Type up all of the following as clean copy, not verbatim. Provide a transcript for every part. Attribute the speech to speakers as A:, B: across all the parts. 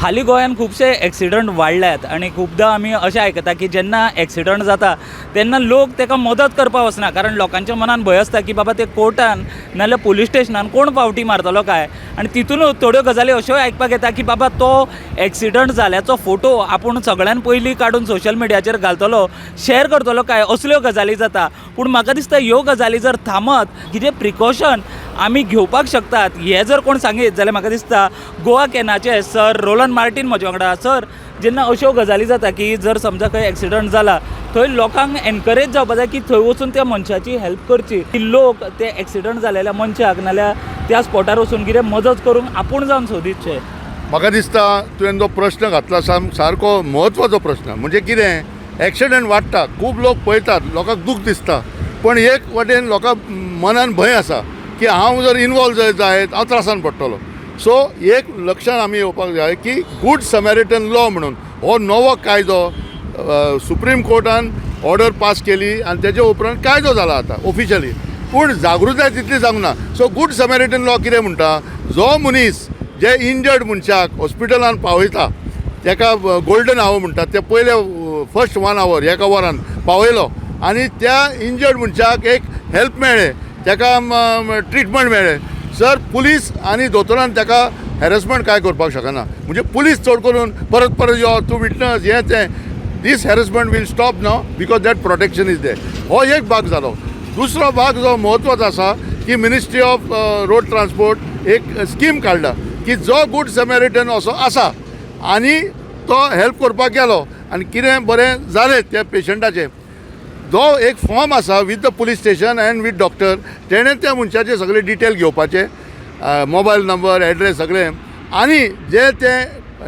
A: हालीं गोंयांत खुबशे एक्सिडंट वाडल्यात आनी खुबदां आमी अशें आयकता की जेन्ना एक्सिडंट जाता तेन्ना लोक ताका मदत करपाक वचना, कारण लोकांच्या मनान भंय आसता की बाबा ते कोर्टान नाजाल्यार पुलीस स्टेशनान कोण पावटी मारतलो काय. आनी तितूनच थोड्यो गजाली अश्योय आयकपाक येता की बाबा तो एक्सिडंट जाल्याचो फोटो आपूण सगळ्यान पयलीं काडून सोशल मिडियाचेर घालतलो, शेअर करतलो काय, असल्यो गजाली जाता. पूण म्हाका दिसता ह्यो गजाली जर थांबत, कितें प्रिकॉशन आमी घेवपाक शकतात हें जर कोण सांगीत जाल्यार म्हाका दिसता गोवा कॅनाचे सर रोलन मार्टीन म्हज्या वांगडा. सर, जेन्ना अश्यो गजाली जाता की जर समजा खंय एक्सिडंट जाला, थंय लोकांक एनकरेज जावपा जाय की थंय वचून त्या मनशाची हेल्प करची, की लोक ते एक्सिडंट जालेल्या मनशाक नाल्यार त्या स्पॉटार वचून कितें मदत करूंक आपूण जावन सोदीतशे?
B: म्हाका दिसता तुवें जो प्रश्न घातला सारको म्हत्वाचो प्रश्न. म्हणजे कितें, एक्सिडंट वाडटा, खूब लोक पळयतात, लोकांक दूख दिसता, पण एक वाटेन लोकां मनान भंय आसा की हांव जर इनवॉल्व जायत जायत हांव त्रासान पडटलो. सो एक लक्षान आमी येवपाक जाय की गूड समॅरिटन लॉ म्हणून हो नवो कायदो सुप्रीम कोर्टान ऑर्डर पास केली आनी तेजे उपरांत कायदो जाला आतां ऑफिशियली, पूण जागृताय तितली जावंक ना. सो गूड समॅरिटन लॉ कितें म्हणटा, जो मनीस जे इंजर्ड मनशाक हॉस्पिटलान पावयता तेका गोल्डन our म्हणटात, ते पयले फर्स्ट वन our, एका वरान पावयलो आनी त्या इंजर्ड मनशाक एक हेल्प मेळ्ळें, तेका ट्रिटमेंट मेळ्ळें, सर पुलीस आनी दोतोरान तेका हॅरसमेंट कांय करपाक शकना. म्हणजे पुलीस चड करून परत परत यो, तूं विटनस, हें तें, this harassment will stop now because that protection is there. हो एक भाग जालो. दुसरो भाग जो म्हत्वाचो आसा की मिनिस्ट्री ऑफ रोड ट्रान्सपोर्ट एक स्कीम काडला की जो गूड समॅरिटन असो आसा आनी तो हेल्प करपाक गेलो आनी कितें बरें जालें त्या पेशंटाचें, जो एक फॉर्म आसा with the police station and with doctor, तेणें त्या मनशाचे सगळे डिटेल घेवपाचे, मोबायल नंबर, एड्रेस सगळें, आनी जे ते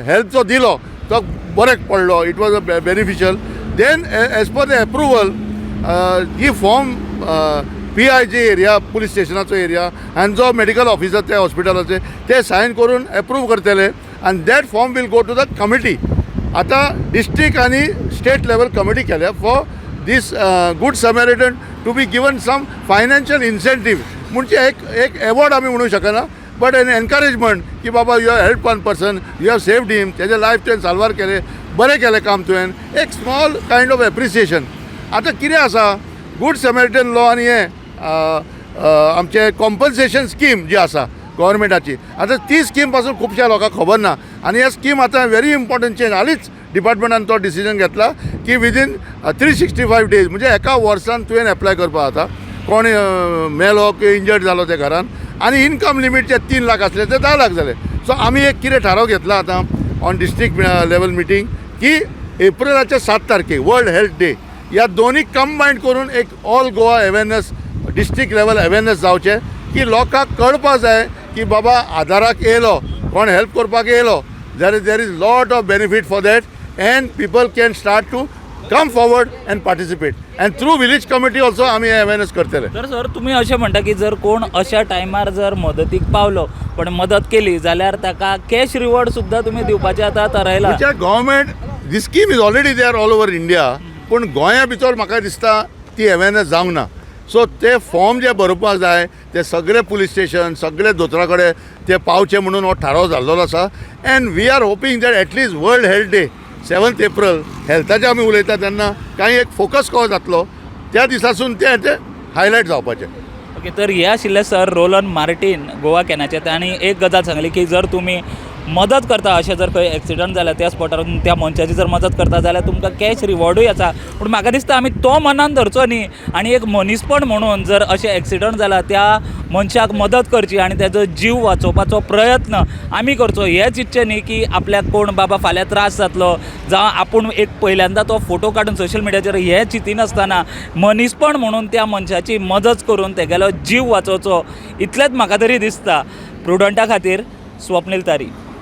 B: हेल्प जो दिलो तो बरें पडलो, it was a beneficial, then as per the approval he form PI G area, police स्टेशनाचो एरिया आनी जो मेडिकल ऑफिसर त्या हॉस्पिटलाचे ते सायन करून एप्रूव करतले आनी that form will go to the committee. आतां डिस्ट्रिक्ट आनी स्टेट लेवल कमिटी केल्या for this good Samaritan to be given some financial incentive. म्हणजे एक एक एवॉर्ड आमी म्हणूं शकना, बट एन एनकरेजमेंट की बाबा, you have help one person, you have saved him, तेजें लायफ तुवें साल्वार केलें, बरें केलें काम तुवें, एक स्मॉल कायंड ऑफ एप्रिसिएशन. आतां कितें आसा, गूड समॅरिटन लॉ आनी हें आमचें कॉम्पन्सेशन स्कीम जी आसा गव्हर्मेंटाची, आतां ती स्कीम पासून खुबश्या लोकांक खबर ना. आनी हे स्कीम आतां व्हेरी इम्पॉर्टंट चेंज, हालींच डिपार्टमेंटान तो डिसिजन घेतला की विदीन 365 डेज, म्हणजे एका वर्सान तुवें एप्लाय करपाक जाता, कोण मेलो की इंजर्ड जालो त्या घरान. आनी इनकम लिमीट जे 3 लाख आसले ते 10 लाख जाले. सो आमी एक कितें थाराव घेतला आतां ऑन डिस्ट्रिक्ट लेवल मिटींग की एप्रिलाच्या 7 तारखेक वर्ल्ड हेल्थ डे, ह्या दोन्ही कंबायन करून एक all Goa awareness, district level awareness जावचें की लोकांक कळपा जाय की बाबा आदाराक येयलो कोण, हेल्प करपाक येयलो जाल्यार there is lot of benefit for that and people can start to come forward and participate, and through village committee also आमी अवेरनेस करतले.
A: तर सर, तुमी अशें म्हणटा की जर कोण अशा टायमार जर मदतीक पावलो पण मदत केली जाल्यार ताका कॅश रिवॉर्ड सुद्दां तुमी दिवपाचें आतां थारायलां?
B: म्हणजे government, the scheme is already there all over India, पूण गोंया भितर म्हाका दिसता ती अवेरनेस जावंक ना. सो ते फॉर्म जे बरोवपाक जाय ते सगळे पुलीस स्टेशन, सगळे दोतोरा कडेन ते पावचे म्हणून हो थाराव जाल्लो आसा. And we are hoping that at least World Health Day, 7th April, हेल्थाचे आमी उलयता तेन्ना कांय एक फोकस कसो जातलो, त्या दिसासून ते ते हायलायट जावपाचें.
A: ओके, तर हे आशिल्ले सर रोलन मार्टीन गोवा कॅनाचे. तांणी एक गजाल सांगली की जर तुमी मदत करता, अशें जर खंय एक्सिडंट जाल्यार त्या स्पॉटार त्या मनशाची जर मदत करता जाल्यार तुमकां कॅश रिवॉर्डूय आसा. पूण म्हाका दिसता आमी तो मनान धरचो न्ही आनी एक मनीसपण म्हणून जर अशें एक्सिडंट जाला त्या मनशाक मदत करची आनी तेजो जीव वाचोवपाचो प्रयत्न आमी करचो. हें चिंतचें न्ही की आपल्याक कोण बाबा फाल्यां त्रास जातलो जावं आपूण एक पयल्यांदा तो फोटो काडून सोशल मिडियाचेर, हें चिंतिनासतना मनीसपण म्हणून त्या मनशाची मदत करून तेगेलो जीव वाचोवचो, इतलेंच म्हाका तरी दिसता. प्रुडंटा खातीर स्वप्नील तारी.